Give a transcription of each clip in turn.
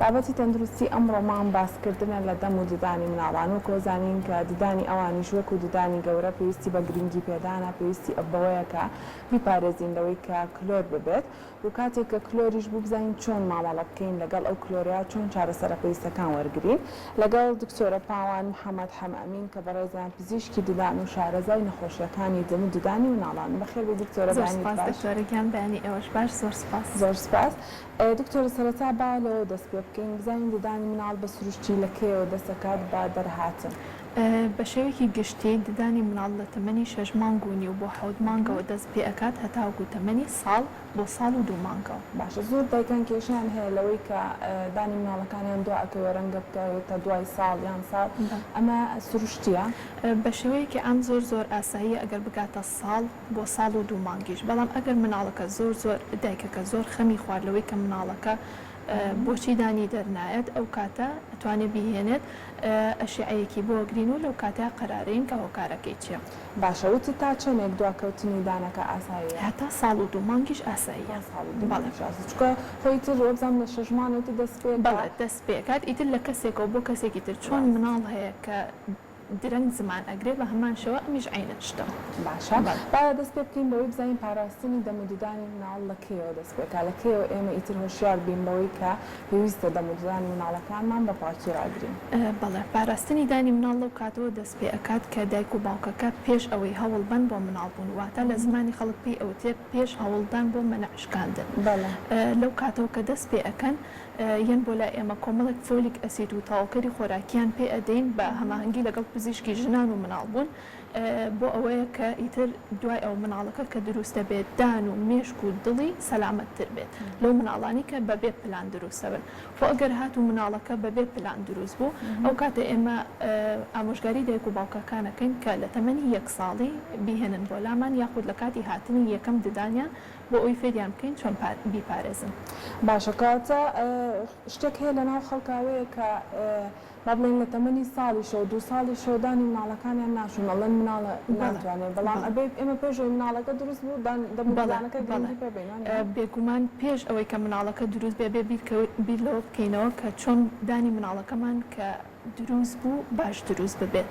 بابەتی تەندروستی ئەمڕۆمان باسکردنە لە دەم و ددانی مناڵان، وەکو ئەزانین کە ددانی ئەوانیش وەکو ددانی گەورە پێویستی بە گرنگی پێدانە، پێویستی بەوەیە کە بیپارێزین لەوەی کە کلۆر ببێت و کاتێک کە کلۆریش بوو بزانین چۆن مامەڵە بکەین لەگەڵ ئەو کلۆرەیا چۆن چارەسەرە پێویستەکان وەرگرین لەگەڵ دکتۆرە پاوان محەمەد حەمەئەمین کە بەڕێزیان پزیشکی ددان و شارەزای نەخۆشیەکانی دم و ددانی مناڵان بەخێر بێی دکتۆرە زۆر بەیانیت سوپاس باش. دکتۆرە گیان بەیانی ئێوەش باش زۆر سوپاس. زۆر سوپاس. دکتۆرە سەرەتا با لەوە دەست پێ بکەین بزانین ددانی مناڵ بە سروشتی لە کەیەوە دەست ئەکات بە دەرهاتن؟ بە شێوەیەکی گشتی ددانی مناڵ لە تەمەنی شەش مانگ و نیو بۆ حەوت مانگەوە دەست پێ ئەکات هەتاوەکو تەمەنی ساڵ بۆ ساڵ و دوو مانگەوە. باشە زۆر دایکان کێشەیان هەیە لەوەی کە دانی مناڵەکانیان دوا ئەکەوێ رەنگە بکەوێتە دوای ساڵ یان ساڵ ئەمە سروشتیە؟ بە شێوەیەکی عام زۆر زۆر ئاساییە ئەگەر بگاتە ساڵ بۆ ساڵ و دوو مانگیش بەڵام ئەگەر مناڵەکە زۆر زۆر دایکەکە زۆر خەمی خوارد لەوەی کە مناڵەکە بۆچی دانی دەرنایەت ئەو کاتە ئەتوانێ بیهێنێت ئەشیعەیەکی بۆ ئەگرین و لەو کاتەیا قەرارەین کە هۆکارەکەی چیە. باشە وتت تا چەنێک دواکەوتنی دانەکە ئاساییە؟ هەتا ساڵ و دوو مانگیش ئاساییە. تا ساڵ و دوو بەڵێ. مانگیش ئاساییە چونکە خۆ ئیتر وابزانم لە شەش مانگ ئیتر دەست پێ بەڵێ ئەکا. دەست پێ ئەکات ئیتر لە کەسێکەوە بۆ کەسێکی تر چۆن ڕاستە. مناڵ هەیە کە درەنگ زمان ئەگرێ بە هەمان شێوە ئەمیش عەینەن شتە. باشە بەڵێ. با دەست پێ بکەین بەوەی بزانین پاراستنی دەم و ددانی مناڵ لە کەیەوە دەست پێ ئەکا لە کەیەوە ئێمە ئیتر هۆشیار بین بەوەی کە پێویستە دەم و ددانی مناڵەکانمان بە پاکی ڕاگرین. بەڵێ پاراستنی دانی مناڵ لەو کاتەوە دەست پێ ئەکات کە دایک و باوکەکە پێش ئەوەی هەوڵ بەن بۆ مناڵ بوون واتە لە زمانی خەڵک پێی ئەوترێ پێش هەوڵدان بۆ مەنع شکاندن بەڵێ. لەو کاتەوە کە دەست پێ ئەکەن یەن بۆ لای ئێمە کۆمەڵێک فۆلیک ئەسید و تەواوکەری خۆراکیان پێ ئەدەین بە هەماهەنگی لەگەڵ پزیشکی ژنان و مناڵ بوون بۆ ئەوەیە کە ئیتر دوای ئەوە مناڵەکە کە دروست دەبێت دان و مێشک و دڵی سەلامەت تر بێت لەو مناڵانی کە بەبێ پلان دروست دەبن خۆ ئەگەر هاتوو مناڵەکە بەبێ پلان دروست بوو ئەو کاتە ئێمە ئامۆژگاری دایک و باوکەکان ئەکەین کە لە تەمەنی یەک ساڵی بیهێنن بۆ لامان یاخود لە کاتی هاتنی یەکەم ددانیان بۆ ئەوەی فێریان بکەین چۆن بیپارێزن. باشە کەواتە شتێک هەیە لەناو خەڵکا ئەوەیە کە با بڵێین لە تەمەنی ساڵیشەوە دوو ساڵیشەوە دانی مناڵەکانیان ناشۆن ئەڵێن مناڵە ناتوانێت بەڵام ئەبێ ئێمە پێش ئەوەی مناڵەکە دروست بوو دان دەم و ددانەکە گرنگی پێ بەین وانیە؟ بێگومان پێش ئەوەی کە مناڵەکە دروست بێ ئەبێ بیر لەوە بکەینەوە کە چۆن دانی مناڵەکەمان کە دروست بوو باش دروست ببێت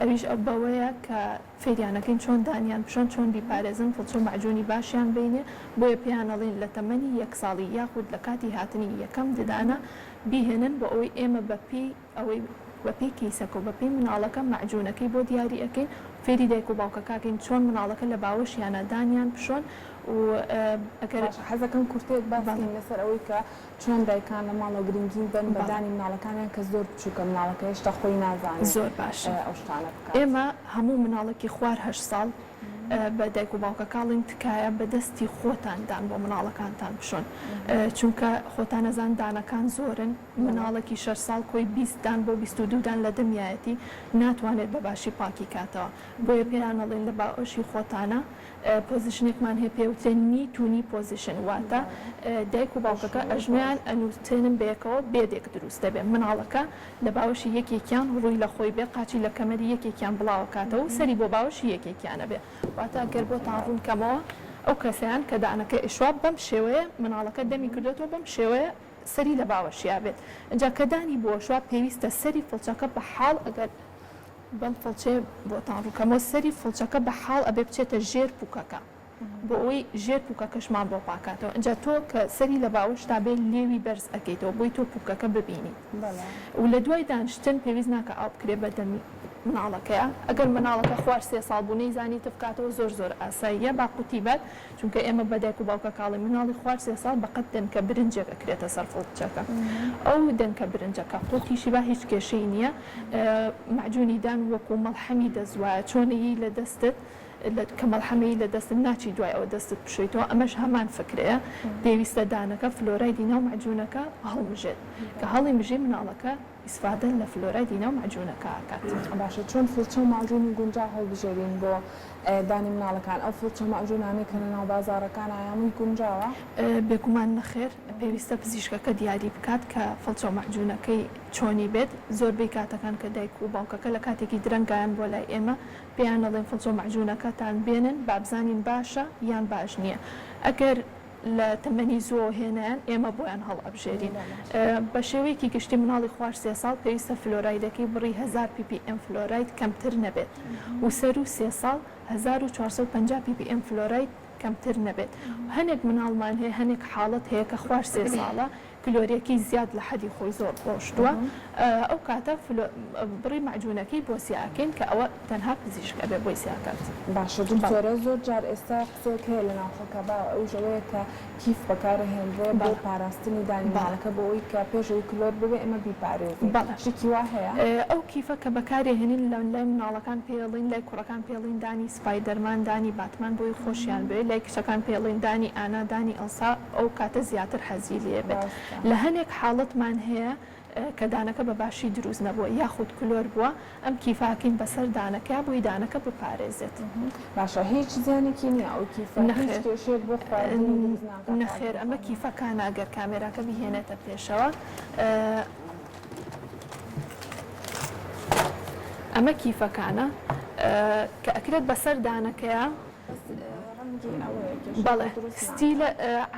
ئەویش بەوەیە کە فێریان ئەکەین چۆن دانیان بشۆن چۆن بیپارێزن فڵچە و مەعجونی باشیان بەینێ بۆیە پێیان ئەڵێین لە تەمەنی یەک ساڵی یاخود لە کاتی هاتنی یەکەم ددانە بیهێنن بۆ ئەوەی ئێمە بە پێی ئەوەی بە پێی کەیسەکە و بە پێی مناڵەکە مەعجونەکەی بۆ دیاری ئەکەین فێری دایک و باوکەکە ئەکەین چۆن مناڵەکە لە باوەشیانا دانیان بشۆن و ئەگەر باشە حەزەکەم کورتەیەک باس بەڵێ. کەین لەسەر ئەوەی کە چۆن دایکان لە ماڵەوە گرنگی بەن بە بەڵێ. دانی مناڵەکانیان کە زۆر بچوکە مناڵەکە هێشتا خۆی نازانێ زۆر باشە ئەو شتانە بکات. ئێمە هەموو مناڵێکی خوار هەشت ساڵ بە دایک و باوکەکە ئەڵێین تکایە بە دەستی خۆتان دان بۆ مناڵەکانتان بشۆن چونکە خۆتان ئەزان دانەکان زۆرن مناڵێکی شەش ساڵ کۆی 20 دان بۆ 22 دان لە دەمیایەتی ناتوانێت بە باشی پاکی کاتەوە بۆیە پێیان ئەڵێین لە باوەشی خۆتانە position ێکمان هەیە پێوترێ knee to knee position واتە دایک و باوکەکە ئەژنۆیان ئەنووسێنن بەیەکەوە bed ێک دروست دەبێ مناڵەکە لە باوەشی یەکێکیان ڕووی لە خۆی بێ قاچی لە کەمەری یەکێکیان بڵاوەکاتەوە و سەری بۆ باوەشی یەکێکیان ئەبێ واتە گەر بۆتان ڕوون کەمەوە ئەو کەسەیان کە دانەکە ئیشوا بەم شێوەیە مناڵەکە دەمی کردۆتەوە بەم شێوەیە سەری لە باوەشیا بێت ئینجا کە دانی بۆشوا پێویستە سەری فڵچەکە بە حاڵ ئەگەر بەم فڵچەیە بۆتان ڕووکەمەوە سەری فڵچەکە بە حاڵ ئەبێ بچێتە ژێر پوکەکە بۆ ئەوەی ژێر پوکەکەشمان بۆ پاکاتەوە ئینجا تۆ کە سەری لە باوەشتا بێ لێوی بەرز ئەکەیتەوە بۆی تۆ پوکەکە ببینیت و لە دوای دانشتن پێویست ناکا ئاو بکرێ بە دەمی مناڵەکەیا ئەگەر مناڵەکە خوار سێ ساڵ بوو نەیزانی تف کاتەوە زۆر زۆر ئاساییە با قوتی بات چونکە ئێمە بە دایک و باوکەکە ئەڵێین مناڵی خوار سێ ساڵ بەقەد دەنکە برنجێک ئەکرێتە سەر فڵچەکە ئەو دەنکە برنجەکە قوتیشی با هیچ کێشەی نییە مەعجونی دان وەکو مەڵحەمی دەست وایە چۆنەیی لە دەستت کە مەڵحەمەیی لە دەستت ناچی دوای ئەوە دەستت بشۆیتەوە ئەمەش هەمان فکرەیە پێویستە دانەکە فلۆرایدی ناو مەعجونەکە هەڵمژێت کە هەڵیمژی مناڵەکە ئیسفادە لە فلۆرایدی ناو مەعجونەکە ئەکات. باشە چۆن فڵچە و مەعجونی گونجاو هەڵبژێرین بۆ دانی مناڵەکان ئەو فڵچە و مەعجونانەی کە لەناو بازاڕەکان ئایا هەمووی گونجاوە؟ بێگومان نەخێر، پێویستە پزیشکەکە دیاری بکات کە فڵچە و مەعجونەکەی چۆنی بێت، زۆربەی کاتەکان کە دایک و باوکەکە لە کاتێکی درەنگایان بۆ لای ئێمە پێیان ئەڵێن فڵچە و مەعجونەکەتان بێنن با بزانین باشە یان باش نییە ئەگەر. لە تەمەنی زووەوە هێنایان ئێمە بۆیان هەڵئەبژێرین. بە شێوەیەکی گشتی مناڵی خوار سێ ساڵ پێویستە فلۆرایدەکەی بڕی 1000 ppm فلۆراید کەمتر نەبێت و سەروو سێ ساڵ 1450 ppm فلۆراید کەمتر نەبێت. هەنێک مناڵمان هەیە هەنێک حاڵەت هەیە کە خوار سێ ساڵە کلۆریەکەی زیاد لە حەدی خۆی زۆر ڕۆشتووە ئەو کاتە بڕی مەعجونەکەی بۆ زیا ئەکەین کە ئەوە تەنها پزیشک ئەبێ بۆی زیا کات. باشە دکتۆرە زۆر جار ئێستا قسەیەک هەیە لەناو خەڵکا باوە ئەویش ئەوەیە کە کیف بەکارئەهێنرێ بۆ پاراستنی دانی مناڵەکە بۆ ئەوەی کە پێش ئەوەی کلۆر ببێ ئێمە بیپارێزین شتێکی وا هەیە؟ ئەو کیفە کە بەکارئەهێنین لە لای مناڵەکان پێی ئەڵێین لای کوڕەکان پێی ئەڵێین دانی سپایدەرمان دانی باتمان بۆی خۆشیان بوێ لای کچەکان پێی ئەڵێین دانی ئانا دانی ئەڵسا ئەو کاتە زیاتر حەزی لێ بێت لە هەنێک حاڵەتمان هەیە کە دانەکە بە باشی دروست نەبووە یاخود کلۆر بووە ئەم کیفە ئەکەین بەسەر دانەکەیا بۆی دانەکە بپارێزێت. باشە هیچ زیانێکی نیە ئەو کیفە هیچ کێشەیەک بۆ خواردنی دروست ناکات؟ نەخێر ئەمە کیفەکانە گەر کامێراکە بیهێنێتە پێشەوە ئەمە کیفەکانە کە ئەکرێت بەسەر دانەکەیا. بەڵێ ستیلە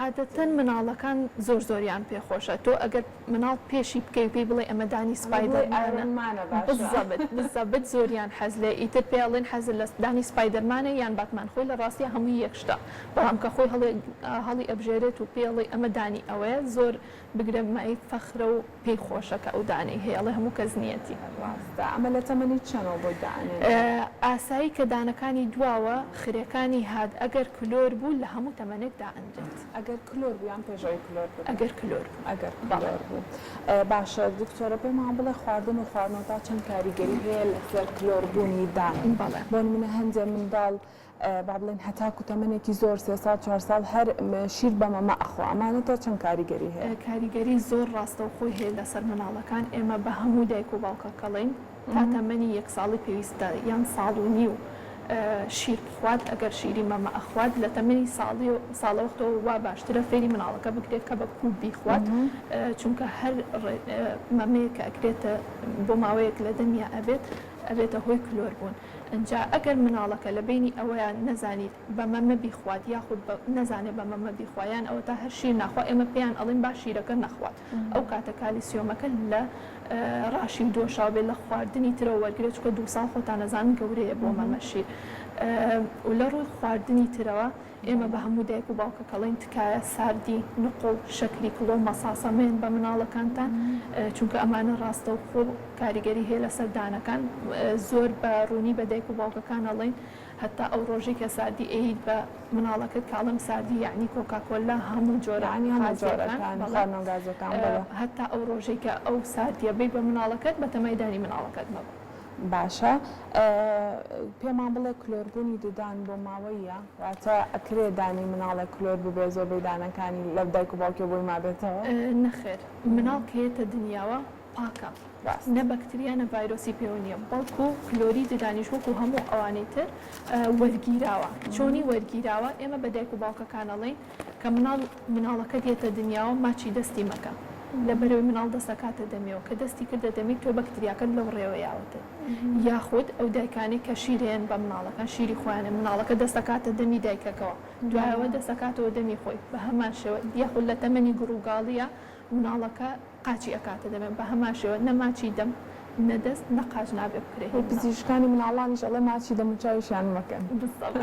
عادەتەن مناڵەکان زۆر زۆریان پێ خۆشە تۆ ئەگەر مناڵ پێشی بکەی و پێی بڵێی ئەمە دانی سپایدەرمانە بزەبت بزەبت زۆریان حەز لێ ئیتر پێ ئەڵێن حەزت لە دانی سپایدەرمانە یان باتمان خۆی لە ڕاستیا هەمووی یەک شتە بەڵام کە خۆی هەڵێ هەڵی ئەبژێرێت و پێی ئەڵێی ئەمە دانی ئەوەیە زۆر بگرە مایەی فەخرە و پێی خۆشە کە ئەو دانەی هەیە ئەڵێ هەموو کەس نیەتی. ڕاستە ئەمە لە تەمەنی چەنەوە بۆی دائەنێن؟ ئاسایی کە دانەکانی دواوە خرێکانی هات ئەگەر کلۆر بوو لە هەموو تەمەنێک دائەنرێت. ئەگەر کلۆر بوو یان پێش ئەوەی کلۆر ببێت؟ ئەگەر کلۆر بوو. ئەگەر کلۆر بوو. باشە دکتۆرە پێمان بڵێ خواردن و خواردنەوە تا چەند کاریگەری هەیە لەسەر کلۆر بوونی دان؟ بەڵێ. بۆ نمونە هەندێ منداڵ با بڵێین هەتاکو تەمەنێکی زۆر سێ ساڵ چوار ساڵ هەر شیر بە مەمە ئەخوا ئەمانە تا چەند کاریگەری هەیە؟ کاریگەری زۆر ڕاستەوخۆی هەیە لەسەر مناڵەکان ئێمە بە هەموو دایک و باوکەکەڵێین تا تەمەنی یەک ساڵی پێویستە یان ساڵ و نیو شیر بخوات ئەگەر شیری مەمە ئەخوات لە تەمەنی ساڵی ساڵەوەختەوە وا باشترە فێری مناڵەکە بکرێت کە بە کوپ بیخوات چونکە هەر مەمەیەک کە ئەکرێتە بۆ ماوەیەک لە دەمیا ئەبێت ئەبێتە هۆی کلۆر بوون ئنجا ئەگەر مناڵەکە لە بەینی ئەوەیا نەزانیت بە مەمە بیخوات یاخود بە نەزانێ بە مەمە بیخوا یان ئەوەتا هەر شیر ناخوا ئێمە پێیان ئەڵێین با شیرەکە نەخوات ئەو کاتە کالیسیۆمەکە لە ڕاشی و دۆشاو بێت لە خواردنی ترەوە وەرگرێت چونکە دوو ساڵ خۆتان ئەزانن گەورەیە بۆ مەمە شیر و لە ڕووی خواردنی ترەوە ئێمە بە هەموو دایک و باوکەک ئەڵێین تکایە ساردی، نقوڵ، شەکری کڵۆ، مەساسە مەیەن بە مناڵەکانتان چونکە ئەمانە ڕاستەوخۆ کاریگەری هەیە لەسەر دانەکان زۆر بە ڕوونی بە دایک و باوکەکان ئەڵێین هەتا ئەو ڕۆژەی کە ساردی ئەیت بە مناڵەکەت کە ئەڵێم ساردی یەعنی کۆکاکۆلا هەموو جۆرە غازیەکان بەڵێ هەتا ئەو ڕۆژەی کە ئەو ساردیە بەی بە مناڵەکەت بەتەمای دانی مناڵەکەت مەبە. باشە پێمان بڵێ کلۆربوونی ددان بۆ ماوەییە؟ واتە ئەکرێ دانی مناڵێک کلۆر ببێ زۆربەی دانەکانی لە دایک و باوکیەوە بۆی مابێتەوە؟ نەخێر مناڵ کە یەتە دنیاوە پاکە نە بەکتریا نە ڤایرۆسی پێوە نیە بەڵکو کلۆری ددانیش وەکو هەموو ئەوانەی تر وەرگیراوە چۆنی وەرگیراوە ئێمە بە دایک و باوکەکان ئەڵێین کە مناڵ مناڵەکەت یەتە دنیاوە ماچی دەستی مەکە لەبەرئەوەی مناڵ دەست ئەکاتە دەمیەوە کە دەستی کردە دەمی تۆ بەکتریاکەت لەو ڕێوە یاوەتە یاخود ئەو دایکانەی کە شیر ئەیەن بە مناڵەکان شیری خۆیان ئەیەن مناڵەکە دەست ئەکاتە دەمی دایکەکەوە دوایەوە دەست ئەکاتەوە دەمی خۆی بە هەمان شێوە یاخود لە تەمەنی گڕوگاڵیە مناڵەکە قاچی ئەکاتە دەمێ بە هەمان شێوە نە ماچی دەم نە دەست نە قاچ نابێ بکرێ هی مناڵ. پزیشکانی مناڵانیش ئەڵێ ماچی دەم و چاویشیان مەکەن بالضبط.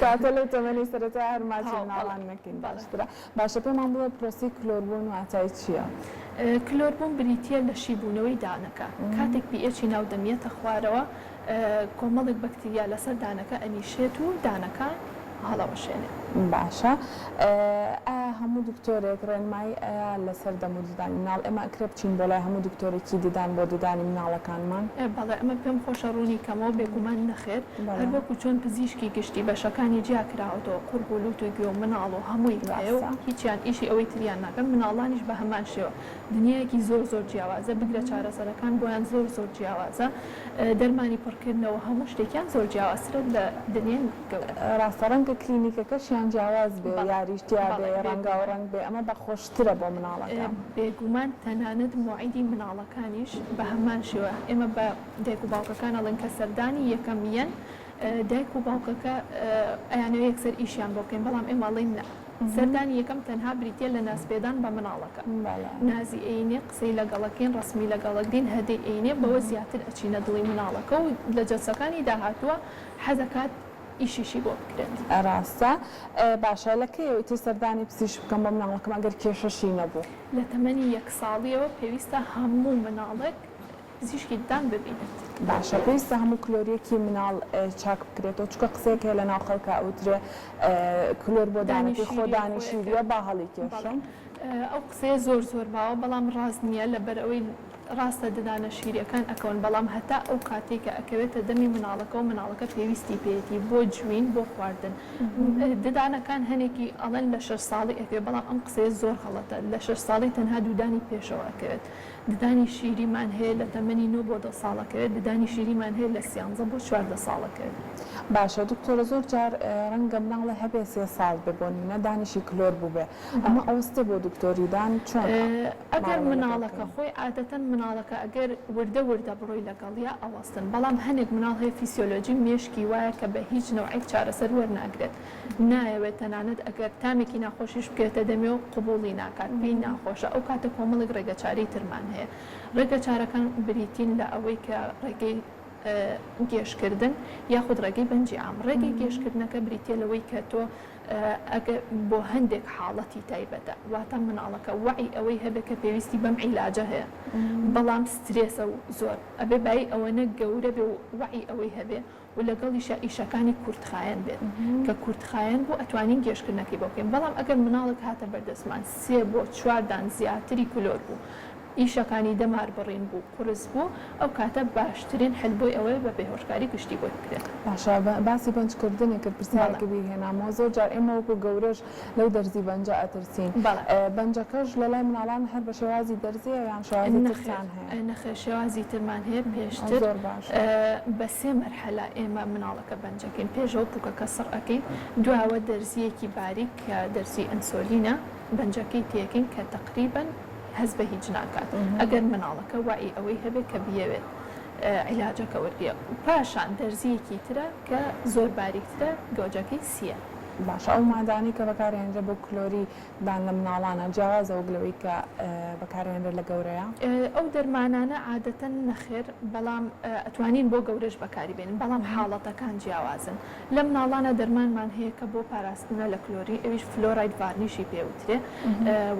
کەواتە لەو تەمەنەی سەرەتا هەر ماچی تەواو بەڵێ مناڵان نەکەین بەڵێ. باشترە. باشە پێمان بڵێ پرۆسەی کلۆربوون واتای چییە؟ کلۆربوون بریتییە لە شیبوونەوەی دانەکە. کاتێک pH ی ناو دەم یەتە خوارەوە کۆمەڵێک بەکتریا لەسەر دانەکە ئەنیشێت و دانەکە هەڵەوەشێنێ. باشە ئایا هەموو دکتۆرێک ڕێنمایی ئەیا لەسەر دەم و ددانی مناڵ ئێمە ئەکرێ بچین بۆ لای هەموو دکتۆرێکی ددان بۆ ددانی مناڵەکانمان؟ بەڵێ ئەمە پێم خۆشە ڕوونی کەمەوە بێگومان نەخێر هەر وەکو چۆن پزیشکی گشتی بەشەکانی جیا کراوەتەوە قوڕگ و لوت و گوێ و مناڵ و هەمووی هەیە و هیچیان ئیشی ئەوەی تریان ناکەن مناڵانیش بە هەمان شێوە دنیایەکی زۆر زۆر جیاوازە بگرە چارەسەرەکان بۆیان زۆر زۆر جیاوازە دەرمانی پڕکردنەوە هەموو شتێکیان زۆر جیاوازترە لە دنیای گەورە. ڕاستە ڕەنگە کلینیکەکەشیان جیاواز بێ یاریش تیا بێ ڕەنگاو ڕەنگ بێ ئەمە بە خۆشترە بۆ مناڵەکە. بێگومان تەنانەت موعیدی مناڵەکانیش بە هەمان شێوە ئێمە بە دایک و باوکەکان ئەڵێن کە سەردانی یەکەم یەن دایک و باوکەکە ئەیانەوێ یەکسەر ئیشیان بۆ بکەین بەڵام ئێمە ئەڵێین نا. سەردانی یەکەم تەنها بریتیە لە نازپێدان بە مناڵەکە. نازی ئەینێ، قسەی لەگەڵەکەین، ڕەسمی لەگەڵەگرین، هەدەی ئەینێ، بەوە زیاتر ئەچینە دڵی مناڵەکە و لە جەلسەکانی داهاتووە حەزەکات ئیشیشی بۆ بکرێت. ڕاستە. باشە لە کەیەوە ئیتر سەردانی پزیشک بکەم بۆ مناڵەکەم ئەگەر کێشەشی نەبوو؟ لە تەمەنی یەک ساڵیەوە پێویستە هەموو مناڵێک پزیشکی ددان ببینێت. باشە پێویستە هەموو کلۆریەکی مناڵ چاک بکرێتەوە چونکە قسەیەک هەیە لەناو خەڵکا ئەوترێ کلۆر بۆ دانی دانەکەی خۆ شیریە دانی خۆی شیریە ئەکەوێت با هەڵی بەڵێ کێشم. ئەو قسەیە زۆر زۆر باوە بەڵام ڕاست نییە لەبەرئەوەی ڕاستە ددانە شیریەکان ئەکەون بەڵام هەتا ئەو کاتەی کە ئەکەوێتە دەمی مناڵەکەوە مناڵەکە پێویستی پێیەتی بۆ جوین بۆ خواردن ددانەکان هەنێکی ئەڵێن لە شەش ساڵی ئەکەوێت بەڵام ئەم قسەیە زۆر غەڵەتە لە شەش ساڵی تەنها دوودانی پێشەوە ئەکەوێت ددانی شیریمان هەیە لە تەمەنی نۆ بۆ دە ساڵ ئەکەوێت، ددانی شیریمان هەیە لە سیانزە بۆ 14 ساڵ ئەکەوێت. باشە دکتۆرە زۆر جار ڕەنگە مناڵێ هەبێ سێ ساڵ بێ بۆ نمونە دانیشی کلۆر بوبێ ئەمە ئەوەستێ بۆ دکتۆری دان چۆن ئەگەر مامەڵەی لەگەڵ مناڵەکە بکەین؟ خۆی عادەتەن مناڵەکە ئەگەر وردە وردە بڕۆی لەگەڵیا ئەوەستن بەڵام هەنێک مناڵ هەیە فیسیۆلۆجی مێشکی وایە کە بە هیچ نەوعێک چارەسەر وەرناگرێت نایەوێت تەنانەت ئەگەر تامێکی ناخۆشیش بکەوێتە دەمیەوە قبوڵی ناکات پێی ناخۆشە ئەو کاتە کۆمەڵێک ڕێگەچارەی ترمان هەیە ڕێگەچارەکان بریتین لە ئەوەی کە ڕێگەی گێژکردن یاخود ڕێگەی بەنجی عام ڕێگەی گێژکردنەکە بریتیە لەوەی کە تۆ ئەگەر بۆ هەندێک حاڵەتی تایبەتە واتە مناڵەکە وەعی ئەوەی هەبێت کە پێویستی بەم عیلاجە هەیە بەڵام سترێسە و زۆر ئەبێ بایی ئەوەنە گەورە بێ و وەعی ئەوەی هەبێ و لەگەڵیشا ئیشەکانی کورتخایەن بێت کە کورتخایەن بوو ئەتوانین گێژکردنەکەی بۆ بکەین بەڵام ئەگەر مناڵێک هاتە بەردەستمان سێ بۆ چوار دان زیاتری کلۆر بوو ئیشەکانی دەمار بڕین بوو قورس بوو ئەو کاتە باشترین حل بۆی ئەوەیە بە بێهۆشکاری گشتی بۆی بکرێت. باشە باسی بەنج کردنت کرد بەڵێ. پرسیارێکت بیر هێنامەوە زۆر جار ئێمە وەکو گەورەش لەو دەرزی بەنجە ئەترسین بەڵێ. بەنجەکەش لەلای مناڵان هەر بە شێوازی دەرزیە یان شێوازی نەخێر ترتان هەیە؟ نەخێر شێوازی ترمان هەیە پێشتر زۆر باشە. بە سێ مەرحەلە ئێمە مناڵەکە بەنجەکەین پێشەوە پوکەکە سڕ ئەکەین دواوە دەرزیەکی باریک کە دەرزی ئەنسۆلینە بەنجەکەی تێکەین کە تەقریبەن هەست بە هیچ ناکات ئەگەر مناڵەکە وەعی ئەوەی هەبێت کە بیەوێت عیلاجەکە وەرگرێ پاشان دەرزیەکی ترە کە زۆر باریکترە گۆجەکەی سیە. باشە ئەو مادانەی کە بەکارئەهێنرێ بۆ کلۆری دان لە مناڵانا جیاوازە وەک لەوەی کە بەکارئەهێنرێت لە گەورەیا؟ ئەو دەرمانانە عادەتەن نەخێر بەڵام ئەتوانین بۆ گەورەش بەکاری بێنین بەڵام حاڵەتەکان جیاوازن لە مناڵانا دەرمانمان هەیە کە بۆ پاراستنە لە کلۆری ئەویش fluoride varnish ی پێ وترێ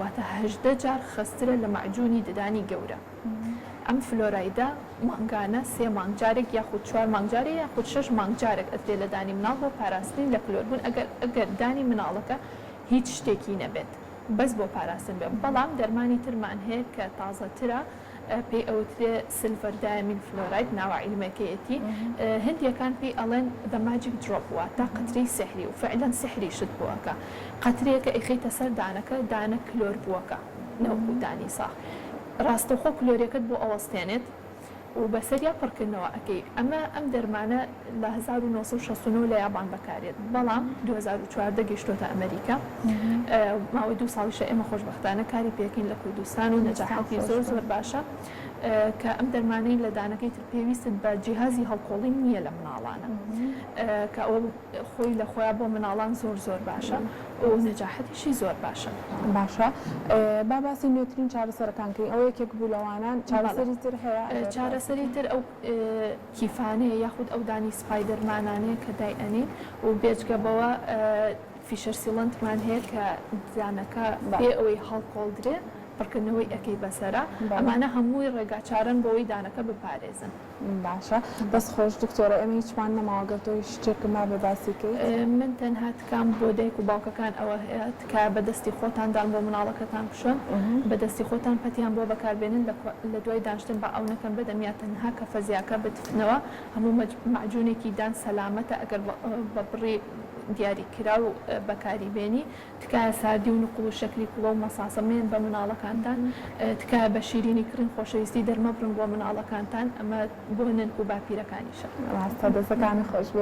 واتە 18 جار خەسترە لە مەعجونی ددانی گەورە. ئەم فلۆرایدە مانگانە سێ مانگ جارێک یاخود چوار مانگ جارێ یاخود شەش مانگ جارێک ئەدرێ لە دانی مناڵ بۆ پاراستنی لە کلۆربوون ئەگەر ئەگەر دانی مناڵەکە هیچ شتێکی نەبێت بەس بۆ پاراستن بێ بەڵام دەرمانی ترمان هەیە کە تازەترە پێی ئەوترێ silver diamine fluoride ناوە عیلمەکەیەتی هندیەکان پێی ئەڵێن the magic drop واتە قەترەی سحری و فعلەن سحریشت بۆ ئەکا قەترەیەکە ئەیخەیتە سەر دانەکە دانە کلۆر بووەکە نەوەکو دانی ساغ ڕاستەوخۆ کلۆریەکەت بۆ ئەوەستێنێت و بەسەریا پڕکردنەوە ئەکەی ئەمە ئەم دەرمانە لە 1969 لە یابان بەکارێت بەڵام 2014 گەیشتۆتە ئەمریکا ماوەی دوو ساڵیشە ئێمە خۆشبەختانە کاری پێکەین لە کوردستان و نەجاحەتی زۆر زۆر باشە کە ئەم دەرمانەی لە دانەکەی تر پێویستت بە جیهازی هەڵکۆڵین نییە لە مناڵانە کە ئەوە خۆی لە خۆیا بۆ مناڵان زۆر زۆر باشە و نەجاحەتیشی زۆر باشە. باشە با باسی نوێترین چارەسەرەکان کەین ئەوە یەکێک بوو لەوانە چارەسەری تر هەیە؟ چارەسەری تر ئەو کیفانەیە یاخود ئەو دانی سپایدەرمانانەیە کە دای ئەنێین و بێجگە بەوە fissure sealant مان هەیە کە دانەکە بێ ئەوەی هەڵکۆڵدرێ پڕکردنەوەی ئەکەی بەسەرا ئەمانە هەمووی ڕێگاچارەن بۆ ئەوەی دانەکە بپارێزن. باشە دەست خۆش دکتۆرە ئێمە هیچمان نەماوە گەر تۆ هیچ شتێکت مابێ باسی کەیت. من تەنها تکام بۆ دایک و باوکەکان ئەوە هەیە تکایە بە دەستی خۆتان دان بۆ مناڵەکەتان بشۆن بە دەستی خۆتان پەتیان بۆ بەکار بێنن لە دوای دانشتن با ئەو نەکەن بە دەمیا تەنها کە فەزیاکە بتفنەوە هەموو مەعجونێکی دان سەلامەتە ئەگەر بە بڕی دیاری کراو بەکاری بێنی تکایە ساردی و نوقڵ و شەکری کوڵە و مەساسە مەیەن بە مناڵەکانتان، تکایە بە شیرینی کڕین خۆشەویستی دەرمەبڕن بۆ مناڵەکانتان، ئەمە بۆ نەنک و باپیرەکانیشە. ڕاستە دەستەکانت خۆش بێت.